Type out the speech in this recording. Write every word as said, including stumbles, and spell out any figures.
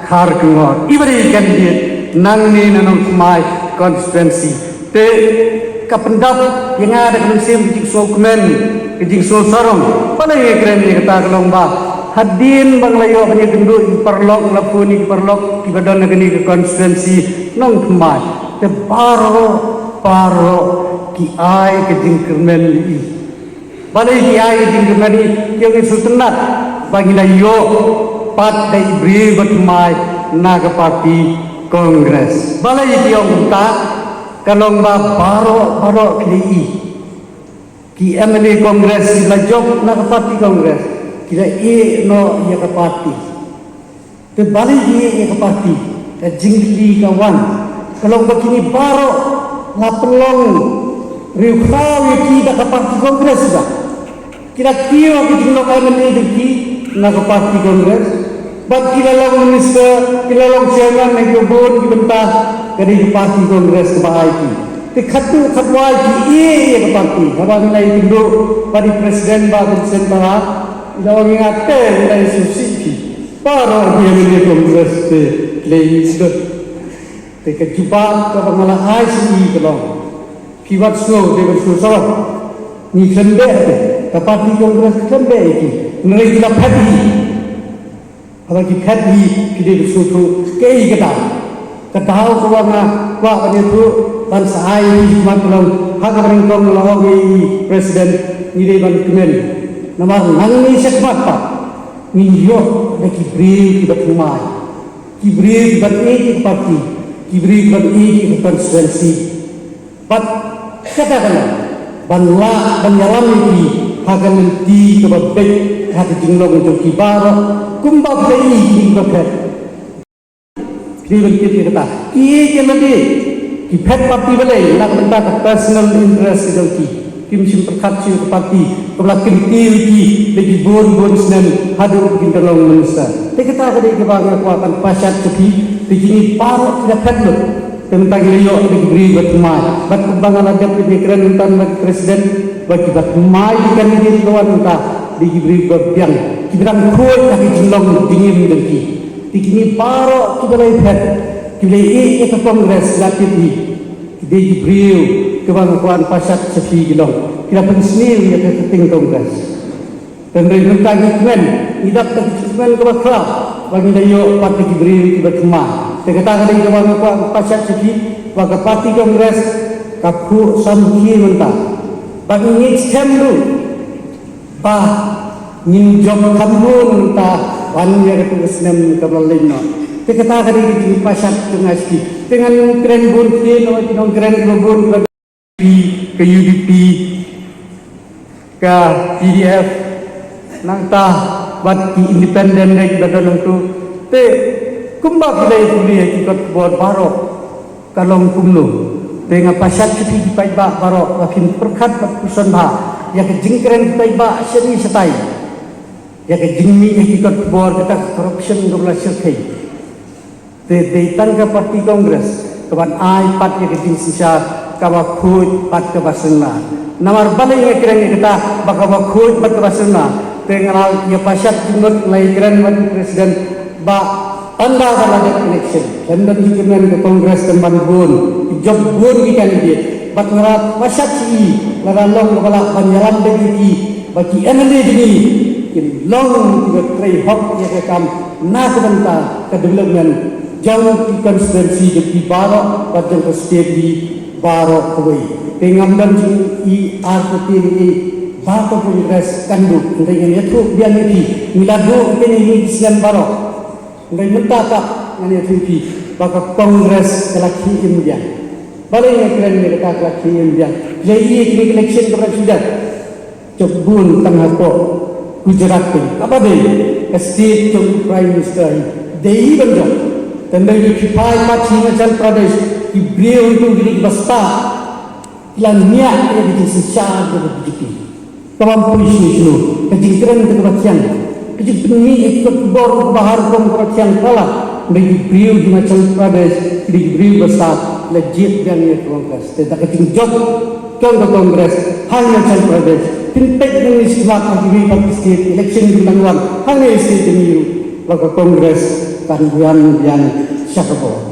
Kharkongor. I ba dei candidate nangne na Nongthymmai constituency. Te ka pyndap ïa nga da ka mynsiem ka jingsngewkmen, ka jingsngewsarong. Balei nga kren ïa kata ka long ba hadien ba nga la ïoh ban ïakynduh ïa ki paralok, nga la phone ïa ki paralok kiba don ha kane ka constituency Nongthymmai. Te baroh, baroh ki ai ka jingkyrmen ïa i. Balei ki ai ka jingkyrmen ïa i? Ki ong i sngewtynnat ba ngi la ïoh pat da i briew ba thymmai na ka party Congress. Balei ki ong kumta? Ka long ba baroh, baroh ki dei i. Ki M L A Congress ki la jop na ka party Congress, ki la ïeh noh ïa ka party. Te balei ki ïeh ïa ka party? Ka jingkylli ka wan, ka long ba kine baroh la pynlong riewkhraw ïa ki da ka party Congress ba ki la kiew ha ka jinglong M L A jong ki na ka party Congress. Bad ki la long minister, ki la long chairman na ki bun ki bynta, ka dei ka party Congress kaba ai ki. Te khatduh khatwai ki ïeh ïa ka party. Haba ngi la ïakynduh bad i president Bah Vincent Bala, i la ong ïa nga te ngi la ïasngewsih ki. Baroh ki M L A Congress te lei sdot. Te ka jubab kaba nga la ai sha i ka long, phi wat sngew, dei ban sngewsarong. Ngi khlem beh te, ka party Congress khlem beh ïa ki. Hynrei ki la phet hi. Haba ki phet hi, ki dei ban sngewthuh kaei ka daw. Ka daw kaba nga kwah ban ïathuh, ban sa ai ïa ki, ka long ha kaba nyngkong la ong ïa i president, ngi dei ban kmen. Namar nangne shakhmat pat ngin ïoh da ki briew kiba thymmai, ki briew kiban ïeit ïa ka party, ki briew kiban ïeit ïa ka constituency. Bad kata ka long ban lah ban ïalam ïa ki ha ka lynti kaba beit, ha ka jinglong jong ki baroh, kumba ki la ïohi kiba phet. Ki dei ban kit ïa kata. Ki ïeit ïa lade, ki phet party balei? Na ka bynta ka personal interest ka jong ki. Kim shym pyrkhat shuh ïa ka party kaba la kyntiew ïa ki da ki bun bun snem haduh ba kin da long minister. Te kata ka dei kaba nga kwah ban pashat sha phi. Te kine baroh ki la phet lut. Te mynta ngi la ïoh da ki briew ba thymmai. Bad kumba nga la dep ban ïakren mynta bad president, ba kiba thymmai ki candidate ba wan mynta dei ki briew ba biang, kiba dang khuid ha ki jinglong jingim jong ki. Te kine baroh kiba la ïaphet, kiba la ïeit ïa ka Congress, la tip hi. Ki dei ki briew kiba nga kwah ban pashat sha phi ki long, ki la pynsniew ïa ka kyrteng Congress. Te hynrei mynta ngi kmen, ngi dap da ka jingkmen kaba khraw ba ngi la ïoh pat da ki briew kiba thymmai. Te kata ka dei kaba nga kwah ban pashat sha phi ba ka party Congress ka phuh samrkhie mynta. Ba ngi ngeit skhem ruh ba ngin jop kham bun mynta ban ïa katu ka snem kaba la leit noh. Te kata ka dei ka jingpashat jong nga sha phi. Te ngan kren bun khie, namar ki nongkren kiba bun kiba ka U D P, ka P D F, nangta bad ki independent re kiba don hangtu. Te kumba phi la ïa pule ha ki kot khubor baroh ka long kumno. Te nga pashat sha phi ki paidbah baroh ba phin pyrkhat bad pyrshang bha ïa ka jingkren ki paidbah shane shatai, ïa ka jingmih ha ki kot khubor kata ka corruption kaba la shyrkhei. Te dei tang ka party Congress kaban ai pat ïa ka jingsynshar kaba khuid bad kaba senglar. Namar balei nga kren ïa kata ba kaba khuid bad kaba senglar? Te nga la ïa pashat jingmut, nga la ïa kren bad president ba ynda ba la dep election, khlem don jingkyrmen ka Congress kan ban bun, ki jop bun ki candidate. Bad nga la pashat sha i, lada long kaba lah ban ïalam beit ïa ki, ba ki M L A jong ngi kin long kiba trei hok ïa ka kam na ka bynta ka development jong ki constituency jong ki baroh bad jong ka state hi baroh kawei. Te ngam don jingïarap te ngi ba ka Congress kan duh, hynrei ngan ïathuh biang ïa phi, ngi la duh kine ki snem baroh. Hynrei mynta pat ngan ïathuh ïa phi ba ka Congress ka la khie im biang. Balei nga kren ïa kata ka la khie im biang? Ïa i kine ki election kaba la shu dep, jop bun tang hapoh Gujarat pyn, kaba dei ka state jong u Prime Minister hi, dei hi ban jop. Tang dei ki phai pat sha Himachal Pradesh, ki briew hangtu ki dei kiba stad, ki la ñiah ïa ka jingsynshar jong ka B J P. Kaba ym poi shuh shuh, ka jingkren kaba thiang, ka jingpynmih ïa ki kot khubor kaba har rukom kaba thiang palat. Hynrei ki briew Himachal Pradesh, ki dei ki briew ba stad, la jied biang ïa ka Congress. Te da ka jingjop jong ka Congress ha Himachal Pradesh, phin peit nangne shakhmat ha kiwei pat ki state, election kin dang wan hangne sha state jong ngi ruh, la ka Congress kan biang biang sha ka bor.